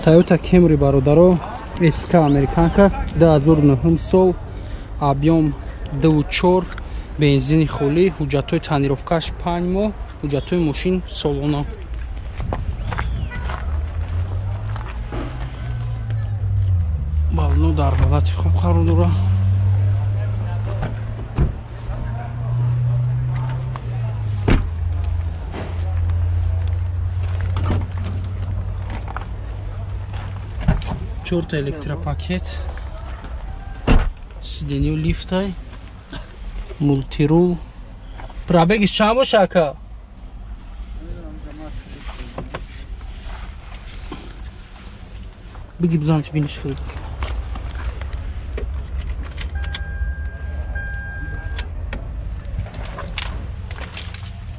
Toyota Camry бародаро, СК американка, 2009 сол, объем 2.4, бензини холӣ, ҳуҷҷатҳои тонировкаш 5 моҳ, ҳуҷҷатҳои мошин солона. Балоно дар ҳолати хуб қарор дорад. Чорта электропакет, сиденью лифтай, мултирул. Пробегиш чанд боша ака? Биги бизанч биниш худ.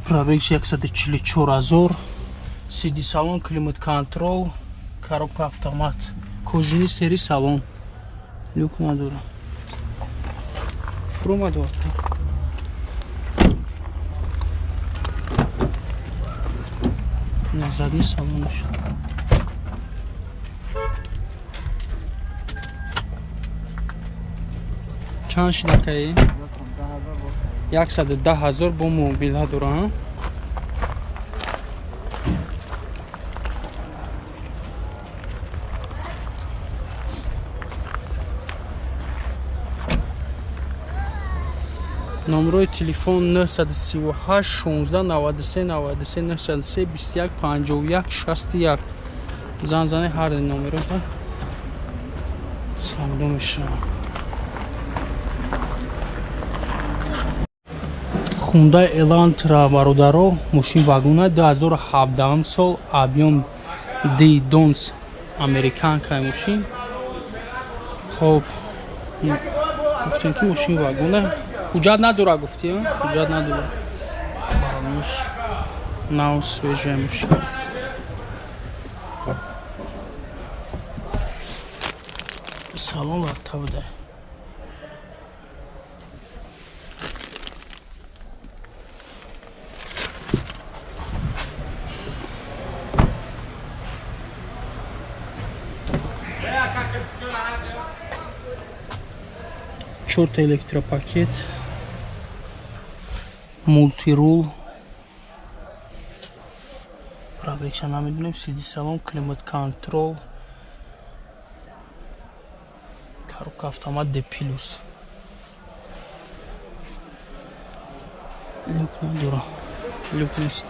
Пробегиш 144 000. Сиди салон, климат контрол, коробка автомат. Кожини сери салон. Люк надора. Фурӯмад. Задний салон еще. Чанд шидакаи? 110 000 бо мобила дора. Номрои телефон 938 16 93 93 903 21 51 61. Зан зани ҳар номерошда савдо мешавад. Hyundai Elantra бародаро, мошин вагона, 2017 сол, объем D Dons, американкаи мошин. Хоб, гуфтем ки мошин вагона. Ҳуҷҷат надора гуфтӣ? Ҳуҷҷат надора. Баромуш нав свежая мошин. Салон латта буда. Чорта электропакет, мултирул, пробегша намедонем, сиди салон, климат контрол, коробка автомат D плюс. Люк надора, люк нест.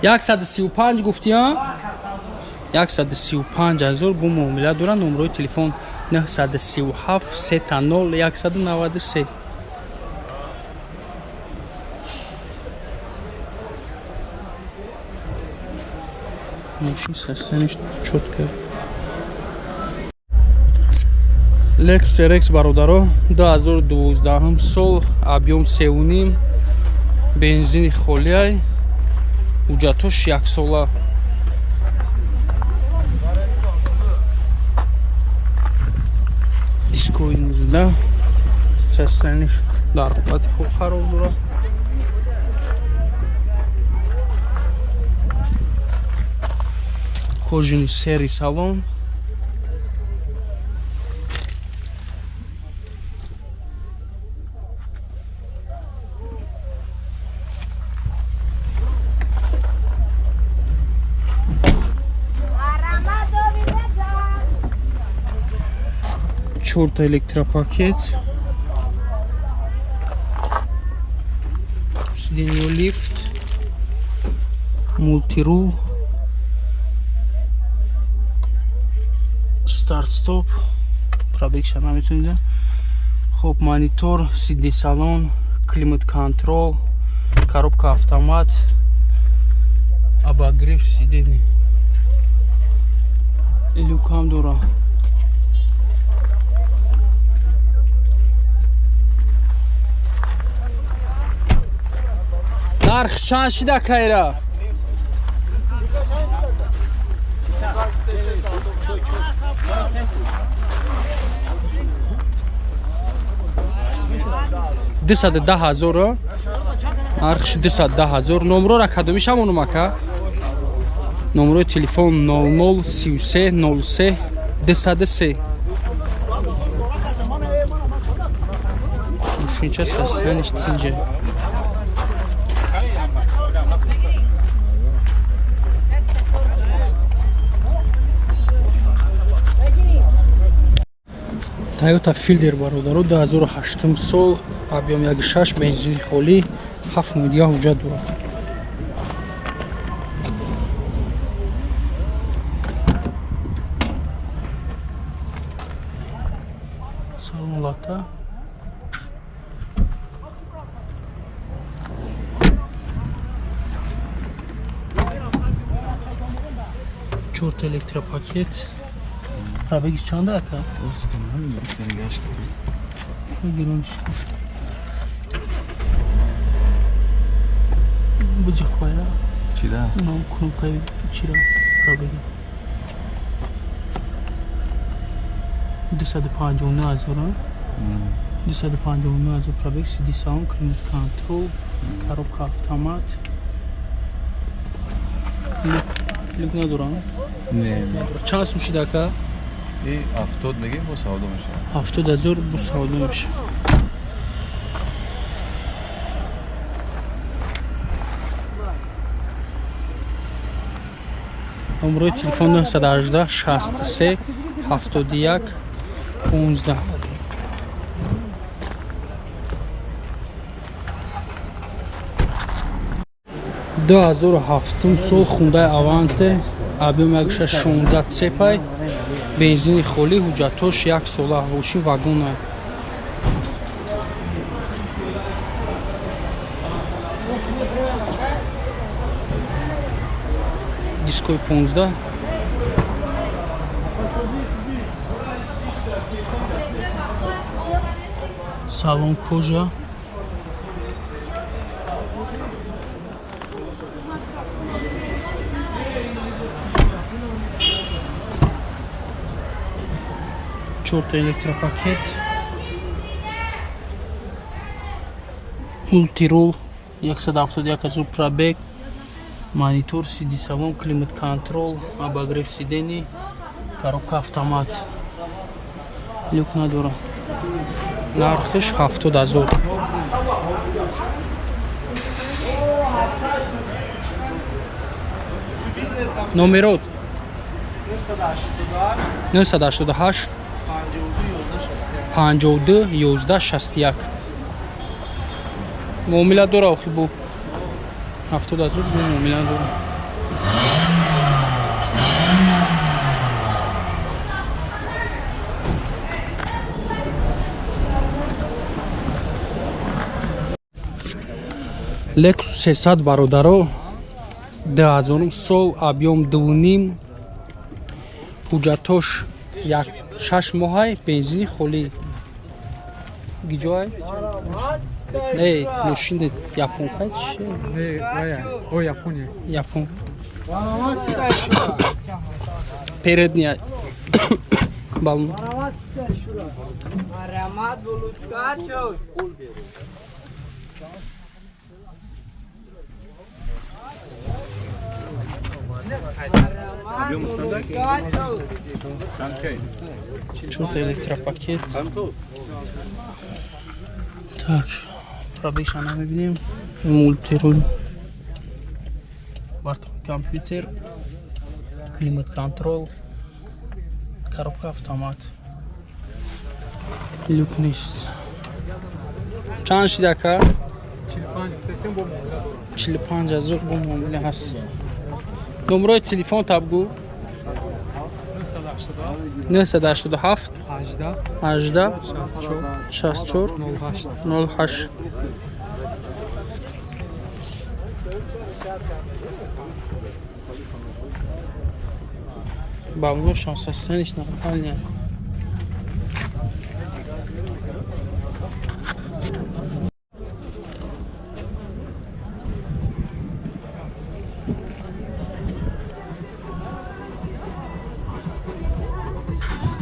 135 гуфтӣ, 135 000 бо муомила дора. Номрои телефон 937 30 193. Мошин состояние чёткое. Lexus RX бародаро, 2012 сол, объем 3.5, бензини холиай, ҳуҷҷатҳош яксола. Дискои 19, состояние дар ҳолати хуб қарор дорад. Кожини сери салон. Чорта электропакет, сиденье лифт, мултирул, старт стоп, пробегша наметонид. Хоб, монитор, сиди салон, климат контрол, коробка автомат, обогрев сидений, люк ҳам дора. Нарх чанд шида кайра? 210 ҳазор. Нархш 210 ҳазор. Номрора кадоми шамонум ака? Номрои телефон 00 33 03 203. Мошинча состояниш тинҷа. Toyota Fielder бародаро 2008 сол, объем 1.6, бензини холӣ, 7 моҳ дига ҳуҷҷат дорад. Салон лата. Чорта электропакет. Пробегиш чанда ака? Буҷи хоя? Чида? Нам кнопкаи чира пробега. 259 ҳазор. 259 ҳазор пробег, CD салон, климат контрол, коробка автомат. Люк надорам? Не. Чанд сум шида ака? И 70 мегем, бо савдо мешавад. 70 ҳазор бо савдо мешавад. Номрои телефон 918 63 71 15. 2007 сол Hyundai Avante, объем 1.16 цепай, бензини холӣ, ҳуҷҷатош як сола, мошин вагона. Дискои 15. Салон кожа. Чорта электропакет. Мултирул 171 ҳазор пробег. Монитор, CD салон, климат контрол, обогрев сидений, коробка автомат. Люк надора. Нархиш 70 ҳазор. Номерот 988 52 11 61. Муомила дора охи бу 70 ҳазор бу муомила дора. Lexus 300 бародаро 2000 сол, объем 2.5, ҳуҷҷатош 6 моҳай, бензини холӣ. Гиҷоай? Не, мошин японка чи? Не, вая, о Япония. Япон. Передняя балон. Чорта электропакет. Так, пробегша намебинем. Мултирул, бортовой компьютер, климат контрол, коробка автомат. Люк нест. Чанд шида ака? 45 ҳазор бо муомила ҳаст. Номрои телефон табгу 987 18 64 08. Баллон шансастаниш нормальная.